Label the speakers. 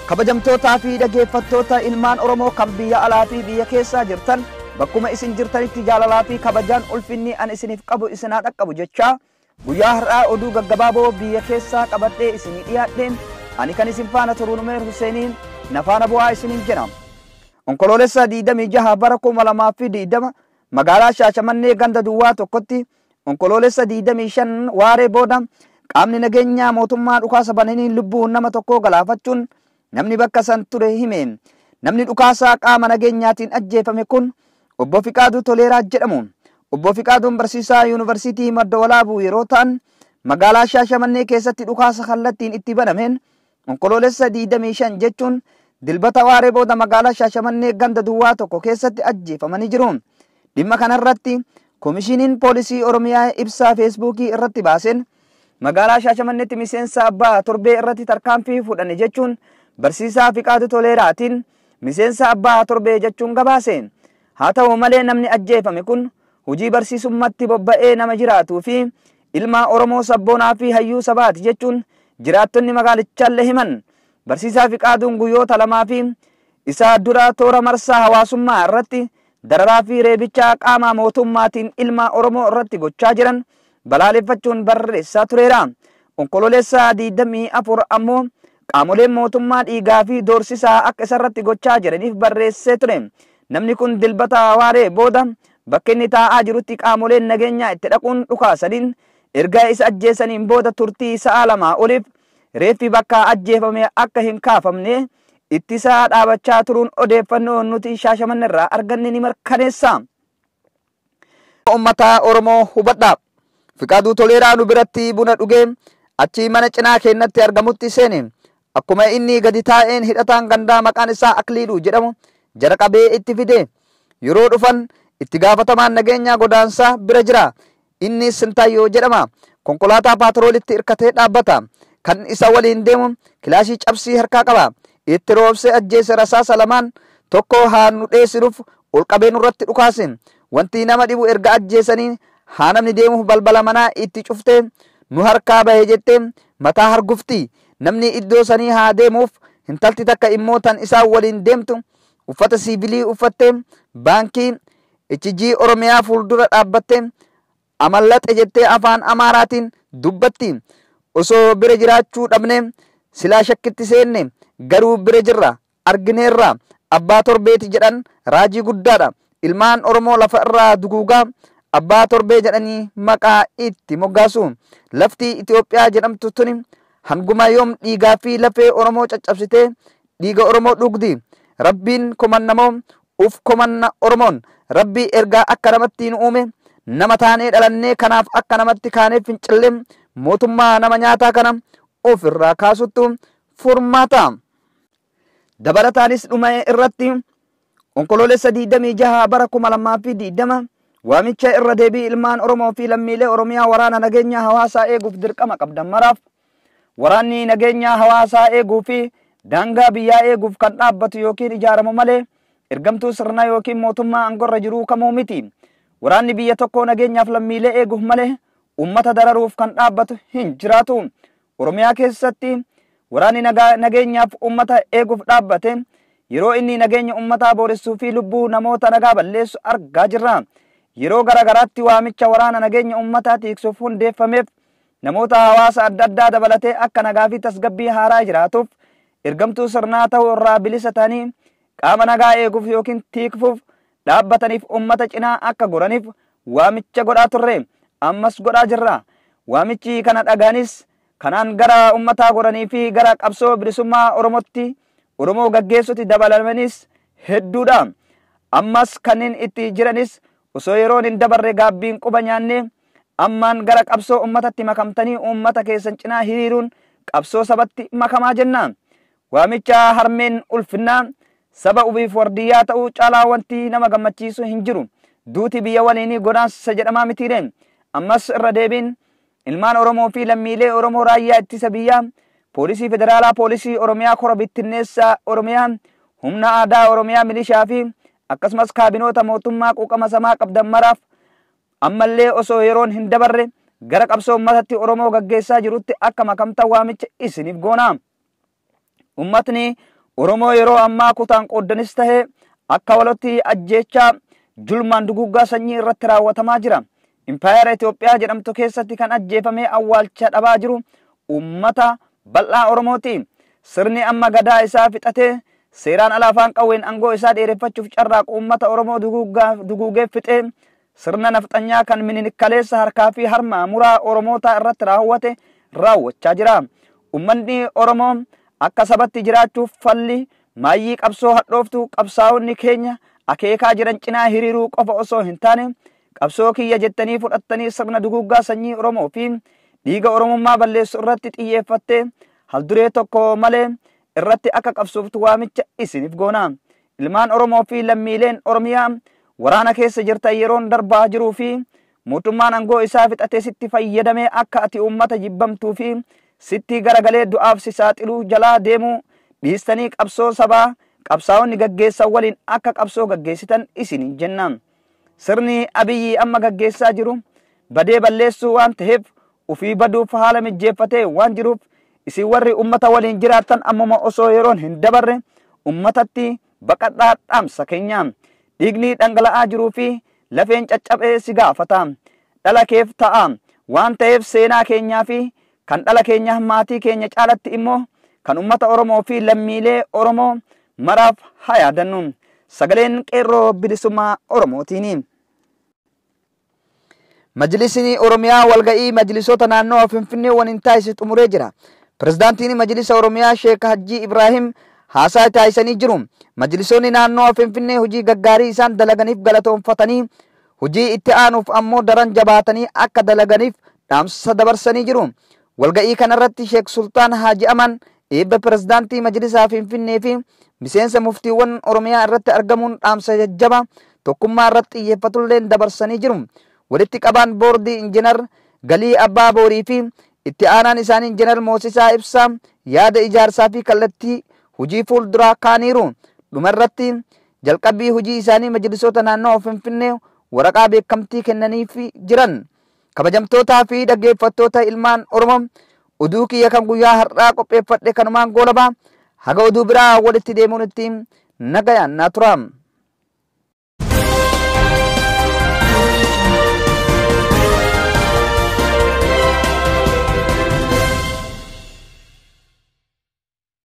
Speaker 1: Kabajamtootaa fi dhaggeeffattoota ilmaan Oromoo kan biyya alaa fi biyya keessaa jirtan, bakkuma isin jirtanitti jaalalaa fi kabajaan ulfinni an isiniif qabu isin haa dhaqqabu jechaa, guyyaa har'aa oduu gaggabaaboo biyya keessaa qabadhee isinii dhiyaadheen ani kan isin faana turu Numeer Huseeniin na faana bu'aa isiniin jedha. Onkoloolessa 26 bara 2020 magaalaa Shaashamannee ganda duwwaa tokkotti onkoloolessa 25 waaree booda qaamni nageenyaa mootummaa dhukaasa bananiin lubbuu nama tokkoo galaafachuun namni bakka san ture hime. Namni dhukaasaa qaama nageenyaatiin ajjeefame kun Obbo Fiqaaduu Toleeraa jedhamu. Obbo Fiqaaduun barsiisaa Yuunivarsiitii Madda Walaabuu yeroo ta'an, magaalaa Shaashamannee keessatti dhukaasa kallattiin itti banameen onkoloolessa 25 jechuun dilbata waaree booda magaalaa Shaashamannee ganda duwwaa tokko keessatti ajjeefamanii jiru. Dhimma kanarratti Komishiniin Poolisii Oromiyaa ibsaa Feesbuukii irratti baaseen magaalaa Shaashamanneetti miseensa abbaa torbee irratti tarkaanfii fudhanne jechuun barsiisaa Fiqaaduu Toleeraatiin miseensa abbaa torbee jechuun gabaase. Haa ta'u malee namni ajjeefame kun hojii barsiisummaatti bobba'ee nama jiraatuu fi ilma Oromoo sabboonaa fi hayyuu sabaati jechuun jiraattonni magaalichaallee himan. Barsiisaa Fiqaaduun guyyoota lamaa fi isaa dura toora marsaa hawaasummaa irratti dararaa fi reebichaa qaama mootummaatiin ilma Oromoo irratti gochaa jiran balaaleffachuun barreessaa tureera. Onkoloolessa 24 ammoo qaamoleen mootummaa dhiigaa fi doorsisaa akka isarratti gochaa jiraniif barreessee ture. Namni kun dilbata waaree booda bakka inni taa'aa jirutti qaamoleen nageenyaa itti dhaquun dhukaasaniin erga isa ajjeesaniin booda turtii sa'a 2 oliif reeffi bakka ajjeefame akka hin kaafamne ittisaa dhaabachaa turuun odeeffannoo nuti Shaashamannee irraa arganne ni mirkaneessa. Uummata Oromoo hubadhaa. Fiqaaduu Toleeraa nu biratti buna dhugee achii mana cinaa keenyatti argamutti seene. Akkuma inni gadi taa'een hidhataan gandaa maqaan isaa Akliiluu jedhamu jara qabee itti fide. Yeroo dhufan itti gaafatamaan nageenyaa godaansaa bira jira. Inni Sintaayyoo jedhama. Konkolaataa paatroolitti hirkatee dhaabbata. Kan isa waliin deemu kilaashii cabsii harkaa qaba. Itti roobsee ajjeese rasaasa lamaan tokko haa nu dheessinuuf ol qabee nurratti dhukaase. Wanti nama dhibu erga ajjeesanii haa namni deemuuf balbala manaa itti cuftee nu harkaa bahe jettee mataa hargufti. Namni iddoo sanii haa deemuuf intalti takka immoo tan isaan waliin deemtu uffata siivilii uffattee baankii HG Oromiyaa fuuldura dhaabbattee amallaxe jettee afaan Amaaraatiin dubbatti. Osoo bira jiraachuu dhabne silaa shakkitti seenne, garuu bira jirra argineerra. Abbaa torbeeti jedhan raajii guddaadha. Ilmaan Oromoo lafa irraa duguugaa abbaa torbee jedhanii maqaa itti moggaasu. Lafti Itoophiyaa jedhamtu tuni hanguma yoom dhiigaa fi lafee Oromoo caccabsitee dhiiga Oromoo dhugdi. Rabbiin komannamoo uf komanna Oromoon. Rabbi ergaa akka namatti nu uume nama taanee dhalannee kanaaf akka namatti kaanee fincillee mootummaa nama nyaataa kana ofirraa kaasuttu furmaata. Dabalataanis dhuma irratti onkoloolessa 26 bara 2020 waamicha irra deebii ilmaan Oromoo fi lammiilee Oromiyaa waraana nageenya hawaasaa eeguuf dirqama qabdan maraaf waraanni nageenya hawaasaa eeguu fi daangaa biyyaa eeguuf kan dhaabbatu yookiin ijaaramu malee ergamtuu sirna yookiin mootummaa aangorra jiruu kamuu miti. Waraanni biyya tokkoo nageenyaaf lammiilee eeguuf malee uummata dararuuf kan dhaabbatu hin jiraatu. Oromiyaa keessatti waraanni nageenyaaf uummata eeguuf dhaabbate yeroo inni nageenya uummataa booressuu fi lubbuu namoota nagaa balleessu argaa jirra. Yeroo garaagaraatti waamicha waraana nageenya uummataa tiiksuuf hundeeffameef namoota hawaasa adda addaa dabalatee akka nagaa fi tasgabbii haaraa jiraatuuf ergamtuu sirnaa ta'uu irraa bilisa ta'anii qaama nagaa eeguuf yookiin tiikfuuf dhaabbataniif uummata cinaa akka goraniif waamicha godhaa turre, ammas godhaa jirra. Waamichi kana dhagaanis kanaan gara uummataa goranii fi gara qabsoo bilisummaa Oromootti Oromoo gaggeessutti dabalamanis hedduudha. Ammas kanneen itti jiranis osoo yeroon hin dabarre gaabbiin quba nyaanne ammaan gara qabsoo uummatatti makamtanii uummata keessan cinaa hiriiruun qabsoo sabatti makamaa jenna. Waamicha harmeen ulfinnaa saba ufiif wardiyyaa ta'uu caalaa wanti nama gammachiisu hin jiru. Duuti biyya waliinii godaansa jedhamaa mitiire. Ammas irra deebiin ilmaan Oromoo fi lammiilee Oromoo raayyaa ittisa biyyaa, poolisii federaalaa, poolisii Oromiyaa, kora bittinneessaa Oromiyaa, humna aadaa Oromiyaa, milishaa fi akkasumas kaabinoota mootummaa quuqama samaa qabdan maraaf ammallee osoo yeroon hin dabarre gara qabsoo uummatatti Oromoo gaggeessaa jirutti akka makamtan waamicha isiniif goona. Uummatni Oromoo yeroo ammaa kutaan qooddanis tahee akka walotti ajjeechaa julmaan duguggaa sanyii irratti raawwatamaa jira. Impaayera Itoophiyaa jedhamtu keessatti kan ajjeefamee awwaalcha dhabaa jiru uummata bal'aa Oromooti. Sirni amma gadaa isaa fixatee seeraan ala afaan qawween aangoo isaa dheereffachuuf carraaqu uummata Oromoo duguugee fixee sirna nafxanyaa kan minilik-kaleessa harkaa fi harma muraa Oromootaa irratti raawwate raawwachaa jira. Uummanni Oromoo akka sabatti jiraachuuf falli maayyii qabsoo hadhooftu qabsaa'onni keenya akeekaa jiran cinaa hiriiruu qofa osoo hin taane qabsoo kiyya jettanii fudhattanii sirna duguuggaa sanyii Oromoo fi dhiiga Oromummaa balleessu irratti xiyyeeffattee halduree tokko malee irratti akka qabsooftu waamicha isiniif goona. Ilmaan Oromoo fi lammiileen Oromiyaa waraana keessa jirtan yeroon darbaa jiruu fi mootummaan aangoo isaa fixatee sitti fayyadamee akka ati uummata jibbamtuu fi sitti garagalee du'aaf si saaxiluu jalaa deemuu dhiistanii qabsoo sabaa qabsaa'onni gaggeessan waliin akka qabsoo gaggeessitan isin jenna. Sirni Abiyyi amma gaggeessaa jiru badee balleessuu waan ta'eef ufii baduuf haala mijjeeffatee waan jiruuf isin warri ummata waliin jiraattan ammuma osoo yeroon hin dabarre ummatatti baqadhaa dhaamsa keenya. Dhiigni dhangala'aa jiruu fi lafeen caccabee si gaafata. Dhala keef ta'a. Waan ta'eef seenaa keenyaa fi kan dhala keenya maatii keenya caalatti immoo kan ummata Oromoo fi lammiilee Oromoo maraaf haa yaadannu. Sagaleen qeerroo bilisummaa Oromootiin. Majlisni Oromiyaa walga'ii majlisoota naannoo Finfinnee waliin taasise xumuree jira. Pirezidaantiin Majlisa Oromiyaa Sheek Hajji Ibrahim haasaa taasisanii jiru. Majlisoonni naannoo Finfinnee hojii gaggaarii isaan dalaganiif galatoonfatanii hojii itti aanuuf ammoo daran jabaatanii akka dalaganiif dhaamsa dabarsanii jiru. Walga'ii kanarratti Sheek Sultaan Haaji Aman eebba pirezidaantii Majlisaa Finfinnee fi miseensa muftiiwwan Oromiyaa irratti argamuun dhaamsa jajjaba tokkummaa irratti xiyyeeffatullee dabarsanii jiru. Walitti qabaan boordii Injinar Galii Abbaa Boorii fi itti aanaan isaanii Injinar Moosisaa Ibsaa yaada ijaarsaa fi kallattii hojii fuulduraa kaaniiru. Dhumarratti jalqabbii hojii isaanii majlisoota naannoo Finfinnee waraqaa beekamtii kennaniif jiran. Kabajamtootaa fi dhaggeeffattoota ilmaan Oromoo oduu kiyya kan guyyaa har'aa qopheeffadhe kanumaan goolabaa haga oduu biraa walitti deemuun itti nagayaan naa tura.